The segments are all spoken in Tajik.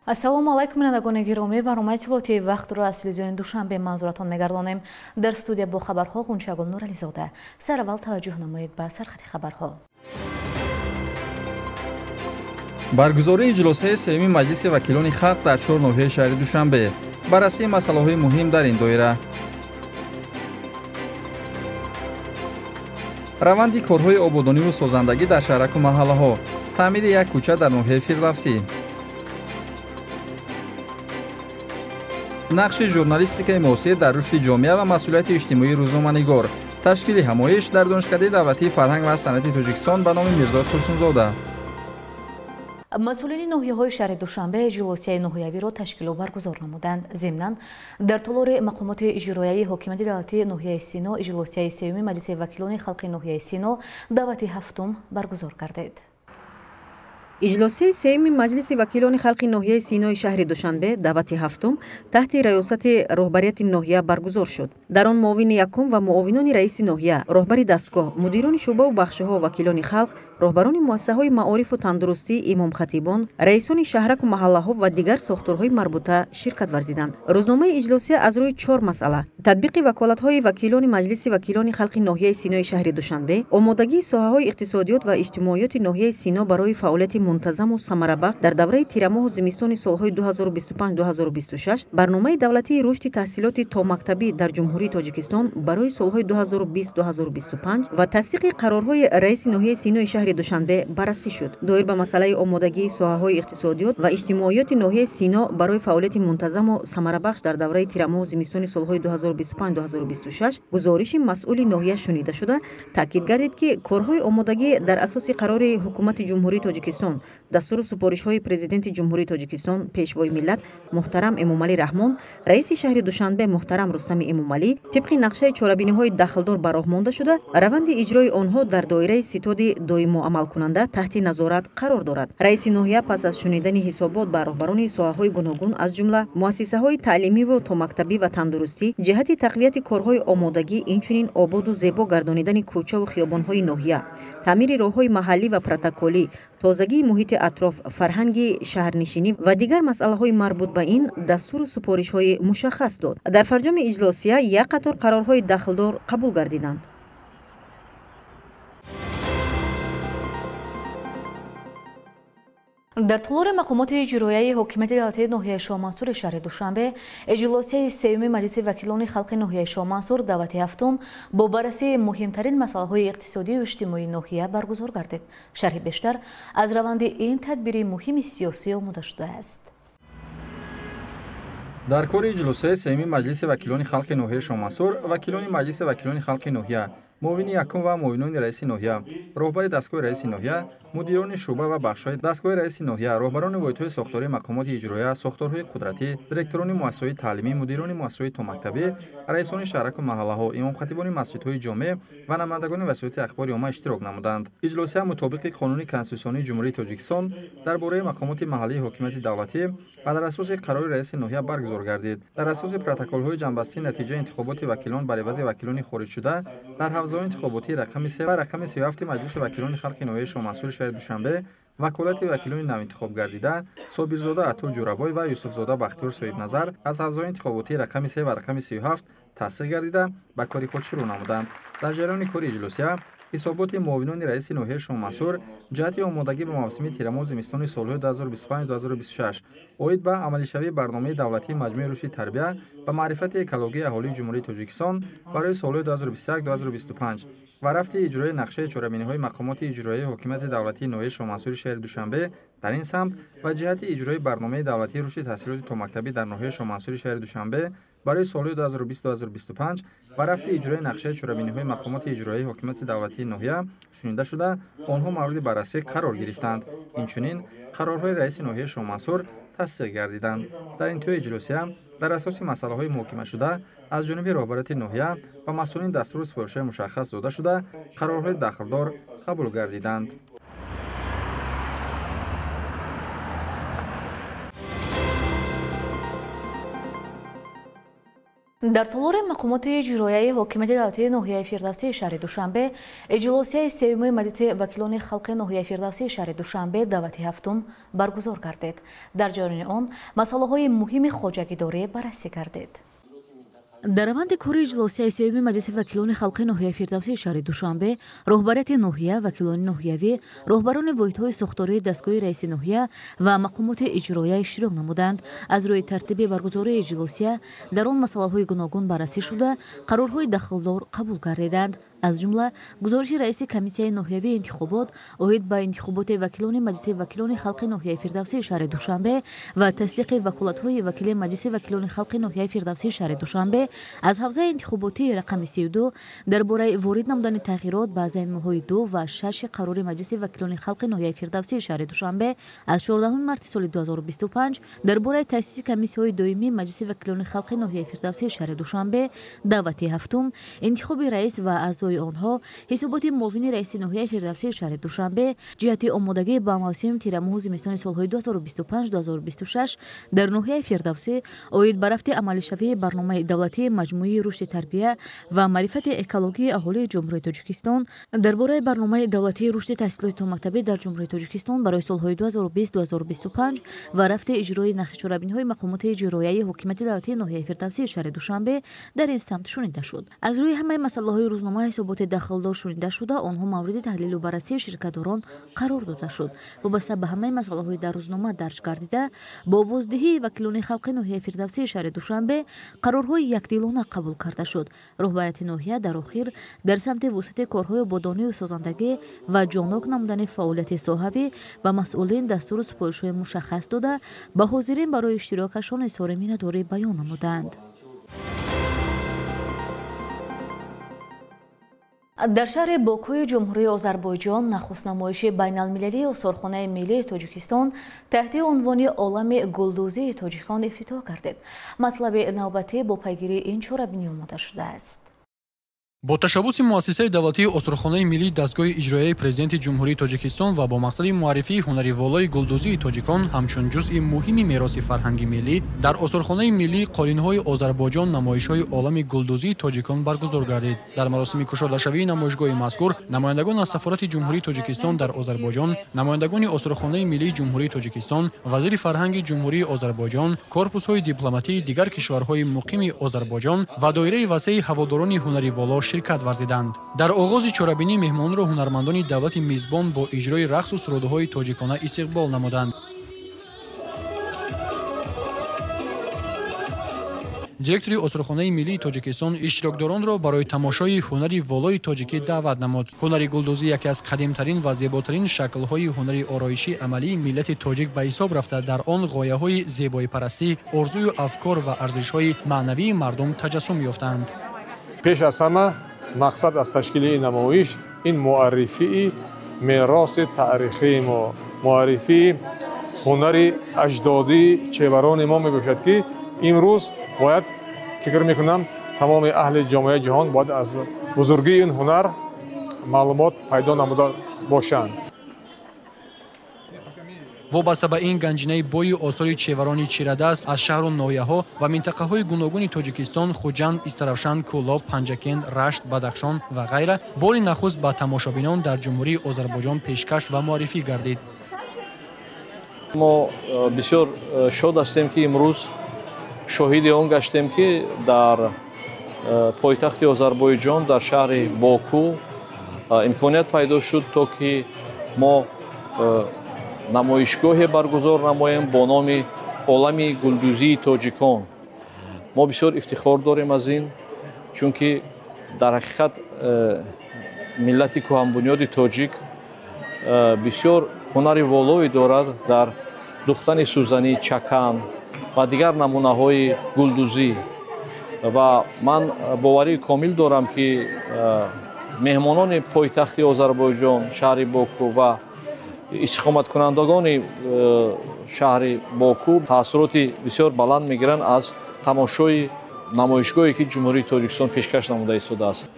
Ассалому алайкум, бинандагони гиромӣ. Барномаи иттилоотии вақтро аз телевизиони Душанбе манзуратон мегардонем. Дар студия бо хабарҳо Ғунчагул Нурализода. Сараввал таваҷҷӯҳ намоед ба сархати хабарҳо. Баргузории иҷлосияи сеюми Маҷлиси вакилони халқ дар чор ноҳияи шаҳри Душанбе. Баррасии масъалаҳои муҳим дар ин доира. Раванди корҳои ободониву созандагӣ дар шаҳраку маҳаллаҳо. Таъмири як кӯча дар ноҳияи Фирдавсӣ. Нақши журналистикаи муосир дар рушди ҷомеа ва масъулияти иҷтимоии рӯзноманигор. Ташкили ҳамоиш дар Донишкадаи давлатии фарҳанг ва санъати Тоҷикистон ба номи Мирзо Турсунзода. Масъулини ноҳияҳои шаҳри Душанбе иҷлосияи ноҳиявиро ташкилу баргузор намуданд. Зимнан, дар толори мақомоти иҷроияи ҳокимияти давлатии ноҳияи Сино иҷлосияи сеюми Маҷлиси вакилони халқи ноҳияи Сино даъвати ҳафтум баргузор гардид. Иҷлосияи сеюми Маҷлиси вакилони халқи ноҳияи Синои шаҳри Душанбе даъвати ҳафтум таҳти раёсати роҳбарияти ноҳия баргузор шуд. Дар он муовини якум ва муовинони раиси ноҳия, роҳбари дастгоҳ, мудирони шӯъбаву бахшҳо, вакилони халқ, роҳбарони муассисаҳои маорифу тандурустӣ, имомхатибон, раисони шаҳраку маҳаллаҳо ва дигар сохторҳои марбута ширкат варзиданд. Рӯзномаи иҷлосия аз рӯи чор масъала: татбиқи ваколатҳои вакилони Маҷлиси вакилони халқи ноҳияи Синои шаҳри Душанбе, омодагии соҳаҳои иқтисодиёт ва иҷтимоиёти ноҳияи Сино барои фаъолияти мунтазаму самарабахш дар давраи тирамоҳу зимистони солҳои 2025-2026, барномаи давлатии рушди таҳсилоти томактабӣ дар Ҷумҳурии Тоҷикистон барои солҳои 2020-2025 ва тасдиқи қарорҳои раиси ноҳияи Синои шаҳри Душанбе баррасӣ шуд. Доир ба масъалаи омодагии соҳаҳои иқтисодиёт ва иҷтимоиёти ноҳияи Сино барои фаъолияти мунтазаму самарабахш дар давраи тирамоҳу зимистони солҳои 2025-2026 гузориши масъули ноҳия шунида шуда, таъкид гардид, ки корҳои омодагӣ дар асоси қарори Ҳукумати Ҷумҳурии Тоҷикистон, дастуру супоришҳои Президенти Ҷумҳурии Тоҷикистон, Пешвои миллат муҳтарам Эмомалӣ Раҳмон, раиси шаҳри Душанбе муҳтарам Рустами Эмомалӣ тибқи нақшаи чорабиниҳои дахлдор ба роҳ монда шуда, раванди иҷрои онҳо дар доираи ситоди доимоамалкунанда таҳти назорат қарор дорад. Раиси ноҳия пас аз шунидани ҳисобот ба роҳбарони соҳаҳои гуногун, аз ҷумла муассисаҳои таълимиву томактабӣ ва тандурустӣ, ҷиҳати тақвияти корҳои омодагӣ, инчунин ободу зебо гардонидани кӯчаву хиёбонҳои ноҳия, таъмири роҳҳои маҳаллӣ ва протоколӣ, тозагии муҳити атроф, фарҳанги шаҳрнишинӣ ва дигар масъалаҳои марбут ба ин дастуру супоришҳои мушаххас дод. Дар фарҷоми иҷлосия як қатор қарорҳои дахлдор қабул гардиданд. Дар толори мақомоти иҷроияи ҳокимияти давлатии ноҳияи Шоҳмансури шаҳри Душанбе иҷлосияи сеюми Маҷлиси вакилони халқи ноҳияи Шоҳмансур даъвати ҳафтум бо баррасии муҳимтарин масъалаҳои иқтисодию иҷтимоии ноҳия баргузор гардид. Шарҳи бештар аз раванди ин тадбири муҳими сиёсӣ омода шудааст. Дар кори иҷлосияи сеюми Маҷлиси вакилони халқи ноҳияи Шоҳмансур вакилони Маҷлиси вакилони халқи ноҳия, муовини якум ва муовинони раиси ноҳия, роҳбари дастгоҳи раиси ноҳия, мудирони шӯъба ва бахшҳои дастгоҳи раиси ноҳия, роҳбарони воҳидҳои сохтории мақомоти иҷроия, сохторҳои қудратӣ, директорони муассисаҳои таълимӣ, мудирони муассисаҳои томактабӣ, раисони шаҳраку маҳаллаҳо, имомхатибони масҷидҳои ҷомеъ ва намояндагони васоити ахбори омма иштирок намуданд. Иҷлосия мутобиқи Қонуни Конститутсионии Ҷумҳурии Тоҷикистон дар бораи мақомоти маҳаллии ҳокимияти давлатӣ ва дар асоси қарори раиси ноҳия баргузор гардид. Дар асоси протоколҳои ҷамъбастии натиҷаи интихоботи вакилон бар ивази вакилони хориҷшуда дар ҳавзаҳои интихоботии рақами 3 ва рақами 37 Маҷлиси вакилони халқи ноҳияи Шоҳмансури шаҳри Душанбе ваколати вакилони навинтихобгардида Собирзода Атул Ҷурабой ва Юсуфзода Бахтиёр Соҳибназар аз ҳавзаҳои интихоботии рақами 3 ва рақами 37 тасдиқ гардида ба кори худ шурӯъ намуданд. Дар ҷараёни кори иҷлосия ҳисоботи муовинони раиси ноҳияи Шоҳмансур ҷиҳати омодагӣ ба мавсими тирамоҳу зимистони солҳои 2025-2026 оид ба амалишавии барномаи давлатии маҷмӯи рушди тарбия ва маърифати экологияи аҳолии Ҷумҳурии Тоҷикистон барои солҳои 2021-2025 ва рафти иҷрои нақшаи чорабиниҳои мақомоти иҷроияи ҳокимияти давлатии ноҳияи Шоҳмансури шаҳри Душанбе дар ин самт ва ҷиҳати иҷрои барномаи давлатии рушди таҳсилоти томактабӣ дар ноҳияи Шоҳмансури шаҳри Душанбе барои солҳои 2020-2025 ва рафти иҷрои нақшаи чорабиниҳои мақомоти иҷроияи ҳокимияти давлатии ноҳия шунида шуда, онҳо мавриди баррасӣ қарор гирифтанд. Инчунин қарорҳои раиси ноҳияи Шоҳмансур тасдиқ гардиданд. Дар интиҳои иҷлосия дар асоси масъалаҳои муҳокимашуда аз ҷониби роҳбарияти ноҳия ба масъулин дастуру супоришҳои мушаххас дода шуда, қарорҳои дахлдор қабул гардиданд. Дар толори мақомоти иҷроияи ҳокимияти давлатии ноҳияи Фирдавсии шаҳри Душанбе иҷлосияи сеюми Маҷлиси вакилони халқи ноҳияи Фирдавсии шаҳри Душанбе даъвати ҳафтум баргузор гардид. Дар ҷараёни он масъалаҳои муҳими хоҷагидорӣ баррасӣ гардид. Дар раванди кори иҷлосияи сеюми Маҷлиси вакилони халқи ноҳияи Фирдавсии шаҳри Душанбе роҳбарияти ноҳия, вакилони ноҳиявӣ, роҳбарони воҳидҳои сохтории дастгоҳи раиси ноҳия ва мақомоти иҷроия иштирок намуданд. Аз рӯи тартиби баргузории иҷлосия дар он масъалаҳои гуногун баррасӣ шуда, қарорҳои дахлдор қабул гардиданд. Аз ҷумла гузориши раиси комиссияи ноҳиявии интихобот оид ба интихоботи вакилони Маҷлиси вакилони халқи ноҳияи Фирдавсии шаҳри Душанбе ва тасдиқи ваколатҳои вакили Маҷлиси вакилони халқи ноҳияи Фирдавсии шаҳри Душанбе аз ҳавзаи интихоботии рақами 32 дар бораи ворид намудани тағйирот ба займҳои 2 ва 6 қарори Маҷлиси вакилони халқи ноҳияи Фирдавсии шаҳри Душанбе аз 14 марти соли 2025 дар бораи таъсиси комиссияҳои доимии Маҷлиси вакилони халқи ноҳияи Фирдавсии шаҳри Душанбе даъвати ҳафтум, интихоби раис ва аъзои онҳо, ҳисоботи муовини раиси ноҳияи Фирдавсии шаҳри Душанбе ҷиҳати омодагӣ ба мавсими тирамоҳу зимистони солҳои 2025-2026 дар ноҳияи Фирдавсӣ оид ба рафти амалишавии барномаи давлатии маҷмӯии рушди тарбия ва маърифати экологии аҳолии Ҷумҳурии Тоҷикистон дар бораи барномаи давлатии рушди таҳсилоти томактабӣ дар Ҷумҳурии Тоҷикистон барои солҳои 2020-2025 ва рафти иҷрои нақши чорабиниҳои мақомоти иҷроияи ҳокимияти давлатии ноҳияи Фирдавсии шаҳри Душанбе дар ин самт шунида шуд. Аз рӯи ҳамаи масъалаҳои рӯзнома ҳисоботи дахлдор шунида шуда, онҳо мавриди таҳлилу баррасии ширкатдорон қарор дода шуд. Вобаста ба ҳамаи масъалаҳои дар рӯзнома дарҷ гардида, бо овоздиҳии вакилони халқи ноҳияи Фирдавсии шаҳри Душанбе қарорҳои якдилона қабул карда шуд. Роҳбарияти ноҳия дар охир дар самти вусъати корҳои ободонию созандагӣ ва ҷоннок намудани фаъолияти соҳавӣ ба масъулин дастуру супоришҳои мушаххас дода, ба ҳозирин барои иштирокашон изҳори миннатдорӣ баён намуданд. Дар шаҳри Бокуи Ҷумҳурии Озарбойҷон нахуст намоиши байналмилалии осорхонаи миллии Тоҷикистон таҳти унвони Олами гулдӯзии тоҷикон ифтитоҳ гардид. Матлаби навбатӣ бо пайгирии ин чорабинӣ омода шудааст. Бо ташаббуси муассисаи давлатии осорхонаи миллии дастгоҳи иҷроияи президенти Ҷумҳурии Тоҷикистон ва бо мақсади муаррифии ҳунари волои гулдӯзии тоҷикон ҳамчун ҷузъи муҳими мероси фарҳанги миллӣ дар осорхонаи миллии қолинҳои Озарбойҷон намоишҳои олами гулдӯзии тоҷикон баргузор гардид. Дар маросими кушодашавии намоишгоҳи мазкур намояндагон аз сафорати Ҷумҳурии Тоҷикистон дар Озарбойҷон, намояндагони осорхонаи миллии Ҷумҳурии Тоҷикистон, вазири фарҳанги Ҷумҳурии Озарбойҷон, корпусҳои дипломатии дигар кишварҳои муқими Озарбойҷон ва доираи васеи ҳаводорони ҳунари воло ширкат варзиданд. Дар оғози чорабинӣ меҳмонро ҳунармандони давлати мизбон бо иҷрои рақсу сурудҳои тоҷикона истиқбол намуданд. Директори осорхонаи миллии Тоҷикистон иштирокдоронро барои тамошои ҳунари волои тоҷикӣ даъват намуд. Ҳунари гулдӯзӣ яке аз қадимтарин ва зеботарин шаклҳои ҳунари ороишии амалии миллати тоҷик ба ҳисоб рафта, дар он ғояҳои зебоипарастӣ, орзую афкор ва арзишҳои маънавии мардум таҷассум ёфтанд. Пеш аз ҳама мақсад аз ташкили ин намоиш ин муаррифии мероси таърихии мо, муаррифии ҳунари аҷдодии чеварони мо мебошад, ки имрӯз бояд, фикр мекунам, тамоми аҳли ҷомеаи ҷаҳон бояд аз бузургии ин ҳунар маълумот пайдо намуда бошанд. Вобаста ба ин ганҷинаи бои осори чеварони чирадаст аз шаҳру ноҳияҳо ва минтақаҳои гуногуни Тоҷикистон, Хуҷанд, Истаравшан, Кӯлоб, Панҷакент, Рашт, Бадахшон ва ғайра бори нахуст ба тамошобинон дар Ҷумҳурии Озарбойҷон пешкаш ва муаррифӣ гардид. Мо бисёр шод ҳастем, ки имрӯз шоҳиди он гаштем, ки дар пойтахти Озарбойҷон, дар шаҳри Боку имконият пайдо шуд, то ки мо намоишгоҳе баргузор намоем бо номи Олами гулдӯзии тоҷикон. Мо бисёр ифтихор дорем аз ин, чунки дар ҳақиқат миллати кӯҳанбунёди тоҷик бисёр ҳунари волое дорад дар духтани сӯзанӣ, чакан ва дигар намунаҳои гулдӯзӣ. Ва ман боварии комил дорам, ки меҳмонони пойтахти Озарбойҷон, шаҳри Боку ва истиқоматкунандагони шаҳри Боку таассуроти бисёр баланд мегиранд аз тамошои намоишгоҳе, ки Ҷумҳурии Тоҷикистон пешкаш намуда истодааст.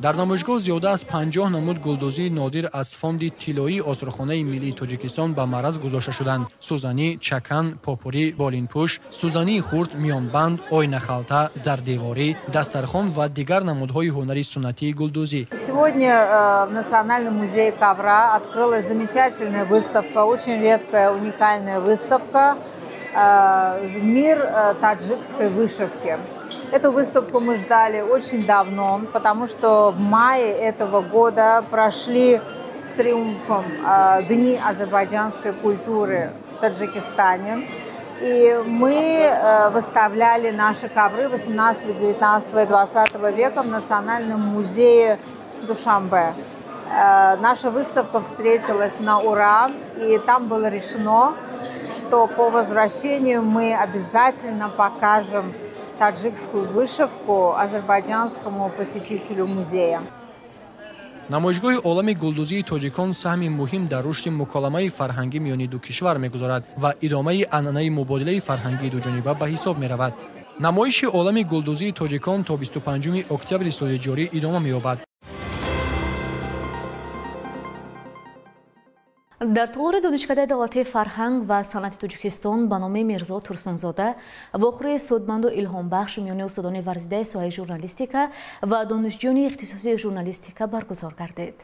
Дар намоишгоҳ зиёда аз 50 намуд гулдӯзии нодир аз фонди тиллоии осорхонаи миллии Тоҷикистон ба маъраз гузошта шуданд. Сӯзанӣ, чакан, попурӣ, болинпӯш, сӯзании хурд, миёнбанд, ойнахалта, зардеворӣ, дастархон ва дигар намудҳои ҳунари суннатии гулдӯзӣ. Сегодня в Национальном музее ковра открылась замечательная выставка, очень редкая, уникальная выставка «Мир таджикской вышивки». Эту выставку мы ждали очень давно, потому что в мае этого года прошли с триумфом Дни азербайджанской культуры в Таджикистане. И мы выставляли наши ковры 18, 19 и 20 века в Национальном музее Душанбе. Наша выставка встретилась на ура, и там было решено, что по возвращению мы обязательно покажем таджикскую вышивку азербайджанскому посетителю музея. Намоишгоҳи олами гулдӯзии тоҷикон саҳми муҳим дар рушди муколамаи фарҳангӣ миёни ду кишвар мегузорад ва идомаи анъанаи мубодилаи фарҳангии дуҷониба ба ҳисоб меравад. Намоиши олами гулдӯзии тоҷикон то 25 октябри соли ҷорӣ идома меёбад. Дар толори Донишкадаи давлатии фарҳанг ва санъати Тоҷикистон ба номи Мирзо Турсунзода вохӯрии судманду илҳомбахш миёни устодони варзидаи соҳаи журналистика ва донишҷӯёни ихтисоси журналистика баргузор гардид.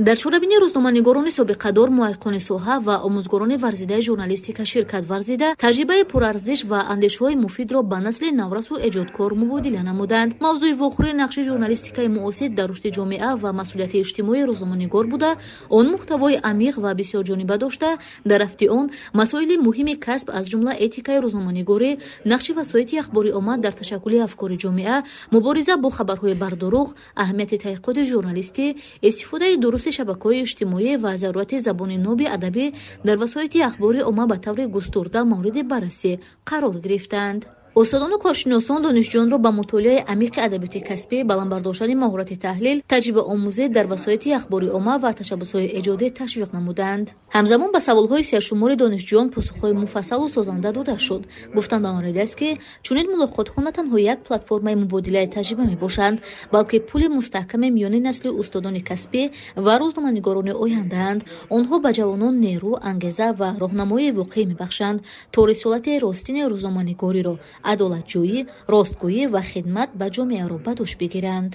Дар чорабинӣ рӯзноманигорони собиқадор, муҳаққиқони соҳа ва омӯзгорони варзидаи журналистика ширкат варзида, таҷрибаи пурарзиш ва андешҳои муфидро ба насли наврасу эҷодкор мубодила намуданд. Мавзӯи вохӯрӣ нақши журналистикаи муосир дар рушди ҷомеа ва масъулияти иҷтимоии рӯзноманигор буда, он муҳтавои амиқ ва бисёрҷониба дошта, дар рафти он масоили муҳими касб аз ҷумла этикаи рӯзноманигорӣ, нақши васоити ахбори омма дар ташаккули афкори ҷомеа, мубориза бо хабарҳои бардурӯғ, аҳамияти таҳқиқоти журналистӣ, истифодаи дурусти шабакаҳои иҷтимоӣ ва зарурати забони ноби адабӣ дар васоити ахбори омма ба таври густурда мавриди баррасӣ қарор гирифтанд. Устодону коршиносон донишҷӯёнро ба мутолиаи амиқи адабиёти касбӣ, баланд бардоштани маҳорати таҳлил, таҷрибаомӯзӣ дар васоити ахбори омма ва ташаббусҳои эҷодӣ ташвиқ намуданд. Ҳамзамон ба саволҳои сершумори донишҷӯён посухҳои муфассалу созанда дода шуд. Гуфтан ба маврид аст, ки чунин мулоқотҳо на танҳо як платформаи мубодилаи таҷриба мебошанд, балки пули мустаҳкаме миёни насли устодони касбӣ ва рӯзноманигорони ояндаанд. Онҳо ба ҷавонон нерӯ, ангеза ва роҳнамоии воқеӣ мебахшанд, то рисолати ростини рӯзноманигориро, адолатҷӯӣ, ростгӯӣ ва хидмат ба ҷомеаро ба дӯш бигиранд.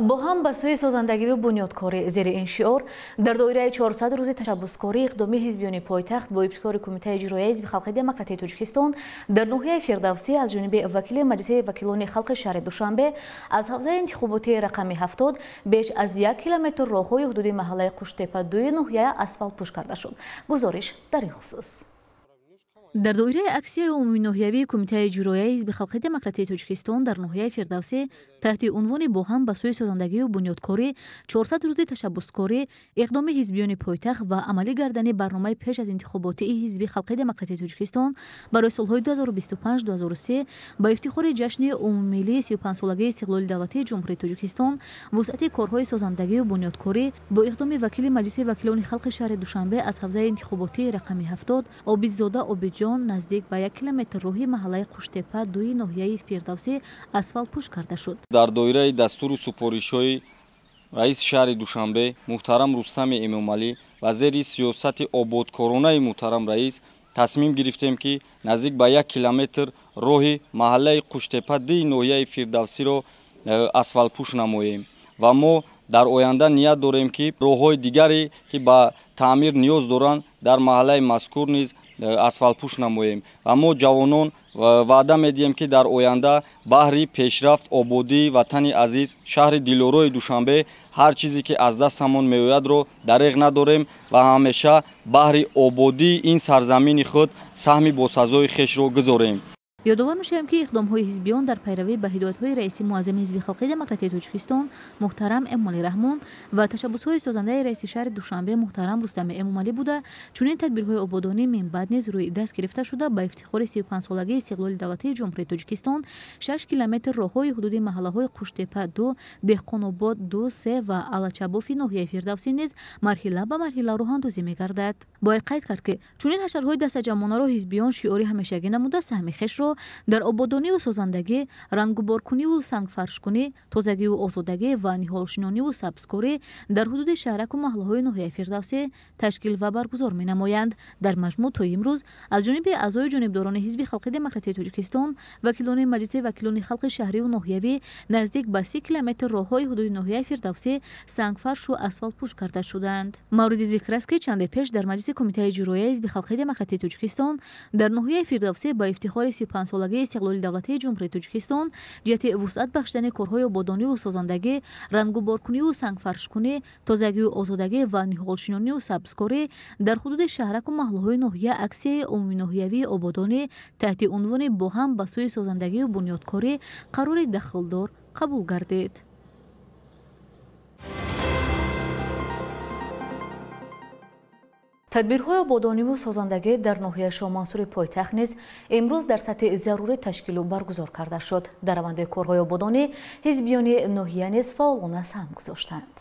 Бо ҳам ба сӯи созандагиву бунёдкорӣ зери ин шиор дар доираи 400 рӯзи ташаббускорӣ иқдоми ҳизбиёни пойтахт бо ибтикори Кумитаи иҷроияи Ҳизби халқи демократии Тоҷикистон дар ноҳияи Фирдавсӣ аз ҷониби вакили Маҷлиси вакилони халқи шаҳри Душанбе аз ҳавзаи интихоботии рақами 70 беш аз 1 километр роҳҳои ҳудуди маҳаллаи Қуштепа дуи ноҳия асфалтпӯш карда шуд. Гузориш дар ин хусус. Дар доираи аксияи умуминоҳиявии Кумитаи иҷроияи Ҳизби халқи демократии Тоҷикистон дар ноҳияи Фирдавсӣ таҳти унвони бо ҳам ба сӯи созандагию бунёдкорӣ 400 рӯзи ташаббускорӣ иқдоми ҳизбиёни пойтахт ва амалӣ гардани барномаи пеш аз интихоботии Ҳизби халқи демократии Тоҷикистон барои солҳои 2025-2030 ба ифтихори ҷашни умумимиллии 35-солагии истиқлоли давлатии Ҷумҳурии Тоҷикистон вусъати корҳои созандагию бунёдкорӣ бо иқдоми вакили Маҷлиси вакилони халқи шаҳри Душанбе аз ҳавзаи интихоботии рақами 70 Обидзода Обидҷон наздик ба 1 километр роҳи маҳаллаи Қуштепа дуи ноҳияи Фирдавсӣ асфалтпӯш карда шуд. Дар доираи дастуру супоришҳои раиси шаҳри Душанбе муҳтарам Рустами Эмомалӣ ва зери сиёсати ободкоронаи муҳтарам раис тасмим гирифтем, ки наздик ба 1 километр роҳи маҳаллаи Қуштепа дуи ноҳияи Фирдавсиро асфалтпӯш намоем ва мо дар оянда ният дорем, ки роҳҳои дигаре, ки ба таъмир ниёз доранд, дар маҳаллаи мазкур низ асфалтпӯш намоем ва мо ҷавонон ваъда медиҳем, ки дар оянда баҳри пешрафт, ободии ватани азиз, шаҳри дилорои Душанбе ҳар чизе, ки аз дастамон меоядро дареғ надорем ва ҳамеша баҳри ободии ин сарзамини худ саҳми босазои хешро гузорем. Ёдовар мешавем, ки иқдомҳои ҳизбиён дар пайравӣ ба ҳидоятҳои раиси муаззами Ҳизби халқии демократии Тоҷикистон муҳтарам Эмомалӣ Раҳмон ва ташаббусҳои созандаи раиси шаҳри Душанбе муҳтарам Рустами Эмомалӣ буда, чунин тадбирҳои ободонӣ минбаъд низ рӯи даст гирифта шуда, ба ифтихори 35-солагии истиқлоли давлатии Ҷумҳурии Тоҷикистон 6 километр роҳҳои ҳудуди маҳаллаҳои Қуштепа 2, Деҳқонобод 2, 3 ва Алачабофи ноҳияи Фирдавсӣ низ марҳила ба марҳила роҳандозӣ мегардад. Бояд қайд кард, ки чунин ҳашарҳои дастаҷамъонаро ҳизбиён шиори ҳамешагӣ намуда, саҳми хешро дар ободониву созандагӣ, рангуборкуниву сангфаршкунӣ, тозагиву озодагӣ ва ниҳолшинониву сабзкорӣ дар ҳудуди шаҳраку маҳаллаҳои ноҳияи Фирдавсӣ ташкил ва баргузор менамоянд. Дар маҷмӯъ то имрӯз аз ҷониби аъзои ҷонибдорони Ҳизби халқи демократии Тоҷикистон, вакилони Маҷлиси вакилони халқи шаҳриву ноҳиявӣ наздик ба 30 километр роҳҳои ҳудуди ноҳияи Фирдавсӣ сангфаршу асфалтпӯш карда шуданд. Мавриди зикр аст, ки чанде пеш дар Маҷлиси Кумитаи иҷроияи Ҳизби халқи демократии Тоҷикистон дар ноҳияи Фирдавсӣ ба ифтихори 35-солагии истиқлоли давлатии Ҷумҳурии Тоҷикистон ҷиҳати вусъат бахшидани корҳои ободониву созандагӣ, рангуборкуниву сангфаршкунӣ, тозагиву озодагӣ ва ниҳолшинониву сабзкорӣ дар ҳудуди шаҳраку маҳаллаҳои ноҳия аксияи умуминоҳиявии ободонӣ таҳти унвони «Бо ҳам ба сӯи созандагию бунёдкорӣ» қарори дахлдор қабул гардид. Тадбирҳои ободониву созандагӣ дар ноҳияи Шоҳмансури пойтахт низ имрӯз дар сатҳи зарурӣ ташкилу баргузор карда шуд. Дар раванди корҳои ободонӣ ҳизбиёни ноҳия низ фаъолона саҳм гузоштанд.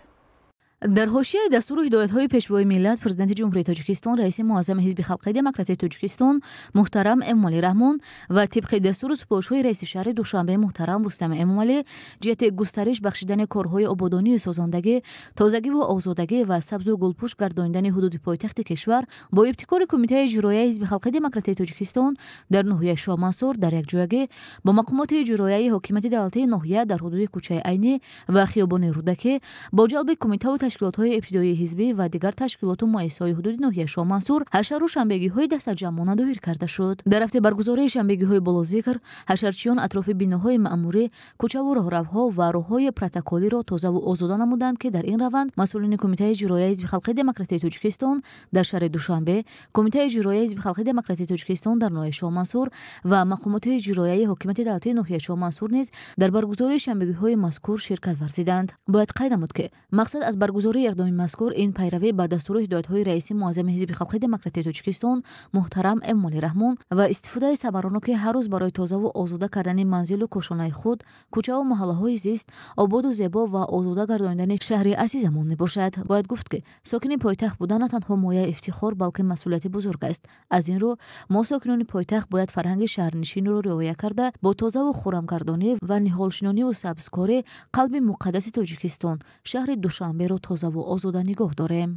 Дар ҳошияи дастуру ҳидоятҳои Пешвои миллат, Президенти Ҷумҳурии Тоҷикистон, раиси муаззами Ҳизби халқии демократии Тоҷикистон муҳтарам Эмомалӣ Раҳмон ва тибқи дастуру супоришҳои раиси шаҳри Душанбе муҳтарам Рустами Эмомалӣ ҷиҳати густариш бахшидани корҳои ободонию созандагӣ, тозагиву озодагӣ ва сабзу гулпӯш гардонидани ҳудуди пойтахти кишвар бо ибтикори Кумитаи иҷроияи Ҳизби халқии демократии Тоҷикистон дар ноҳияи Шоҳмансур дар якҷоягӣ бо мақомоти иҷроияи ҳокимияти давлатии ноҳия дар ҳудуди кӯчаи Айнӣ ва хиёбони Рӯдакӣ бо ҷалби кумитаву ташкилотҳои ибтидоии ҳизбӣ ва дигар ташкилоту муассисаҳои ҳудуди ноҳияи Шоҳмансур ҳашару шанбегиҳои дастаҷамъона доир карда шуд. Дар рафти баргузории шанбегиҳои болозикр ҳашарчиён атрофи биноҳои маъмурӣ, кӯчаву роҳравҳо ва роҳҳои протоколиро тозаву озода намуданд, ки дар ин раванд масъулини Кумитаи иҷроияи Ҳизби халқии демократии Тоҷикистон дар шаҳри Душанбе, Кумитаи иҷроияи Ҳизби халқии демократии Тоҷикистон дар ноҳияи Шоҳмансур ва мақомоти иҷроияи ҳокимияти давлатии ноҳияи Шоҳмансур низ дар баргузории шанбегиҳои мазкур ширкат варзиданд. Бояд қайд намуд, ки мақсад аз баргузории иқдоми мазкур ин пайравӣ ба дастуру ҳидоятҳои раиси муаззами Ҳизби халқии демократии Тоҷикистон муҳтарам Эмомалӣ Раҳмон ва истифодаи самароноки ҳар рӯз барои тозаву озода кардани манзилу кошонаи худ, кӯчаву маҳаллаҳои зист, ободу зебо ва озода гардонидани шаҳри азизамон мебошад. Бояд гуфт, ки сокини пойтахт будан на танҳо мояи ифтихор, балки масъулияти бузург аст. Аз ин рӯ мо сокинони пойтахт бояд фарҳанги шаҳрнишинро риоя карда, бо тозаву хуррамгардонӣ ва ниҳолшинониву сабзкорӣ қалби муқаддаси Тоҷикистон, шаҳри Душанберо тозаву озода нигоҳ дорем.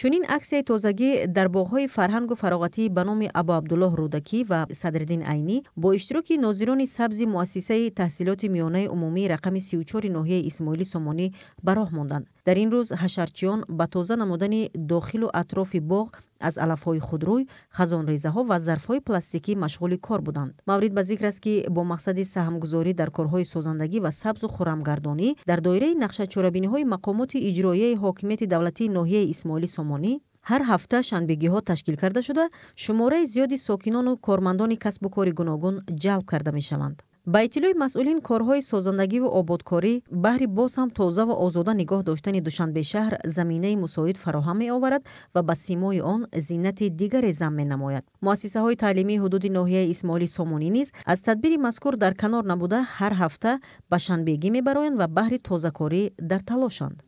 Чунин аксияи тозагӣ дар боғҳои фарҳангу фароғатӣ ба номи Абу Абдуллоҳ Рӯдакӣ ва Садриддин Айнӣ бо иштироки нозирони сабзи муассисаи таҳсилоти миёнаи умумии рақами 34 ноҳияи Исмоили Сомонӣ ба роҳ монданд. Дар ин рӯз ҳашарчиён ба тоза намудани дохилу атрофи боғ аз алафҳои худрӯй, хазонрезаҳо ва зарфҳои пластикӣ машғули кор буданд. Маврид ба зикр аст, ки бо мақсади саҳмгузорӣ дар корҳои созандагӣ ва сабзу хуррамгардонӣ дар доираи нақшачорабиниҳои мақомоти иҷроияи ҳокимияти давлатии ноҳияи Исмоили Сомонӣ ҳар ҳафта шанбегиҳо ташкил карда шуда, шумораи зиёди сокинону кормандони касбу кори гуногун ҷалб карда мешаванд. Ба иттилои масъулин, корҳои созандагиву ободкорӣ баҳри боз ҳам тоза ва озода нигоҳ доштани Душанбе шаҳр заминаи мусоид фароҳам меоварад ва ба симои он зинати дигаре зам менамояд. Муассисаҳои таълимии ҳудуди ноҳияи Исмоили Сомонӣ низ аз тадбири мазкур дар канор набуда, ҳар ҳафта ба шанбегӣ мебароянд ва баҳри тозакорӣ дар талошанд.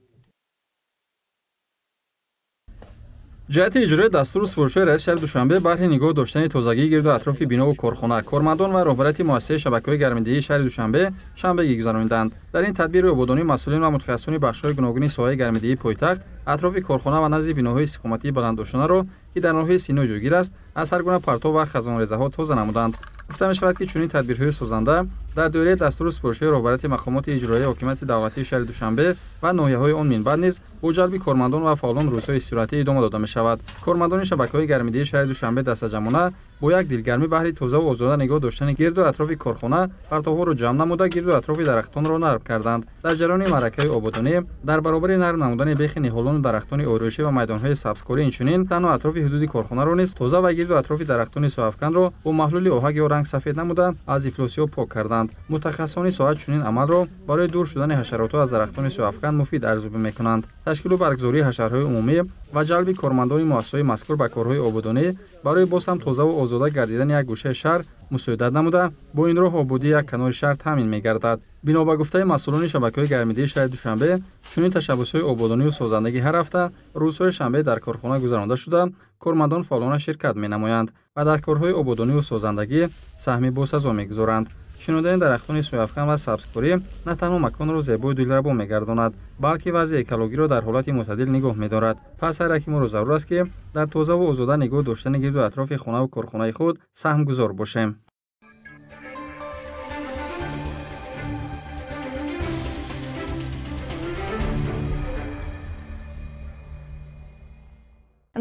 Ҷиҳати иҷрои дастуру супоришҳои раиси шаҳри Душанбе баҳри нигоҳ доштани тозагии гирду атрофи бинову корхона, кормандон ва роҳбарияти муассисаи шабакаҳои гармидиҳии шаҳри Душанбе шанбегӣ гузарониданд. Дар ин тадбири ободонӣ масъулин ва мутахассисони бахшҳои гуногуни соҳаи гармидиҳии пойтахт атрофи корхона ва назди биноҳои истиқоматии баландошонаро, ки дар ноҳияи Сино ҷойгир аст, аз ҳар гуна партов ва хазонрезаҳо тоза намуданд. Гуфта мешавад, ки чунин тадбирҳои созанда дар доираи дастуру супоришҳои роҳбарияти мақомоти иҷроияи ҳокимияти давлатии шаҳри Душанбе ва ноҳияҳои он минбаъд низ бо ҷалби кормандон ва фаъолон рӯзҳои истироҳатӣ идома дода мешавад. Кормандони шабакаҳои гармидиҳии шаҳри Душанбе дастаҷамъона бо як дилгармӣ баҳри тозаву озода нигоҳ доштани гирду атрофи корхона партовҳоро ҷамъ намуда, гирду атрофи дарахтонро нарм карданд. Дар ҷараёни маъракаи ободонӣ дар баробари нарм намудани бехи ниҳолону дарахтони ороишӣ ва майдонҳои сабзкорӣ, инчунин танҳо атрофи ҳудуди корхонаро низ тоза ва гирду атрофи дарахтони соҳафканро бо маҳлули оҳак ё ранг сафед намуда, аз ифлосиҳо пок карданд. Мутахассисони соҳа чунин амалро барои дур шудани ҳашаротҳо аз дарахтони сояафкан муфид арзёбӣ мекунанд. Ташкилу баргузории ҳашарҳои умумӣ ва ҷалби кормандони муассисаҳои мазкур ба корҳои ободонӣ барои боз ҳам тозаву озода гардидани як гӯшаи шаҳр мусоидат намуда, бо ин роҳ ободии як канори шаҳр таъмин мегардад. Бино ба гуфтаи масъулони шабакаҳои гармидиҳии шаҳри Душанбе, чунин ташаббусҳои ободонию созандагӣ ҳар ҳафта рӯзҳои шанбе дар корхона гузаронда шуда, кормандон фаъолона ширкат менамоянд ва дар корҳои ободонию созандагӣ саҳми босазо мегузоранд. Шинондани дарахтони сояафкан ва сабзкорӣ на танҳо маконро зебою дилрабо мегардонад, балки вазъи экологиро дар ҳолати мӯътадил нигоҳ медорад. Пас ҳар яки моро зарур аст, ки дар тозаву озода нигоҳ доштани гирду атрофи хонаву корхонаи худ саҳмгузор бошем.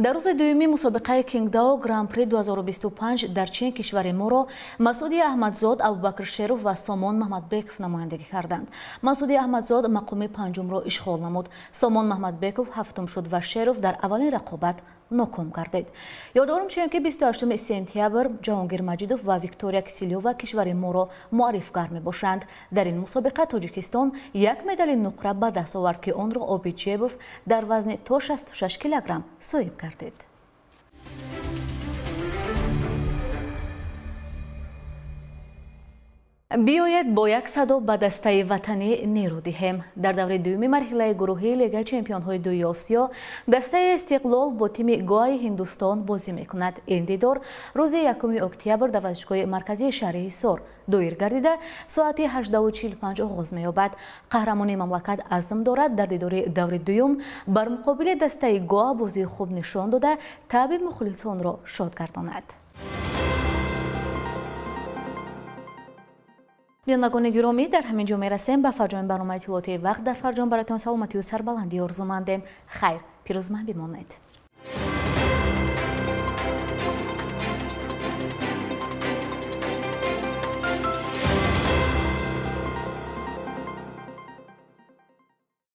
Дар рӯзи дуюми мусобиқаи Кингдао Гран-при 2025 дар Чин кишвари моро Масуди Аҳмадзод, Абубакр Шеров ва Сомон Маҳмадбеков намояндагӣ карданд. Масуди Аҳмадзод мақоми панҷумро ишғол намуд. Сомон Маҳмадбеков ҳафтум шуд ва Шеров дар аввалин рақобат ноком гардид. Ёдоварам шавем, ки 28 сентябр Ҷаҳонгир Маҷидов ва Виктория Кисилёва кишвари моро муаррифгар мебошанд. Дар ин мусобиқа Тоҷикистон як медали нуқра ба даст овард, ки онро Обид Ҷебов дар вазни то 66 килограмм соҳиб гардид. Биёед бо як садо ба дастаи ватанӣ нерӯ диҳем. Дар давраи дуюми марҳилаи гурӯҳии Лигаи чемпионҳои дуи Осиё дастаи Истиқлол бо тими Гоаи Ҳиндустон бозӣ мекунад. Ин дидор рӯзи 1 октябр дар варзишгоҳи марказии шаҳри Ҳисор доир гардида, соати 18:45 оғоз меёбад. Қаҳрамони мамлакат азм дорад дар дидори даври дуюм бар муқобили дастаи Гоа бозии хуб нишон дода, таъби мухлисонро шод гардонад. Бинандагони гиромӣ, дар ҳамин ҷо мерасем ба фарҷоми барномаи иттилоотии вақт. Дар фарҷом бароятон саломатию сарбаландӣ орзумандем. Хайр, пирӯзманд бимонед.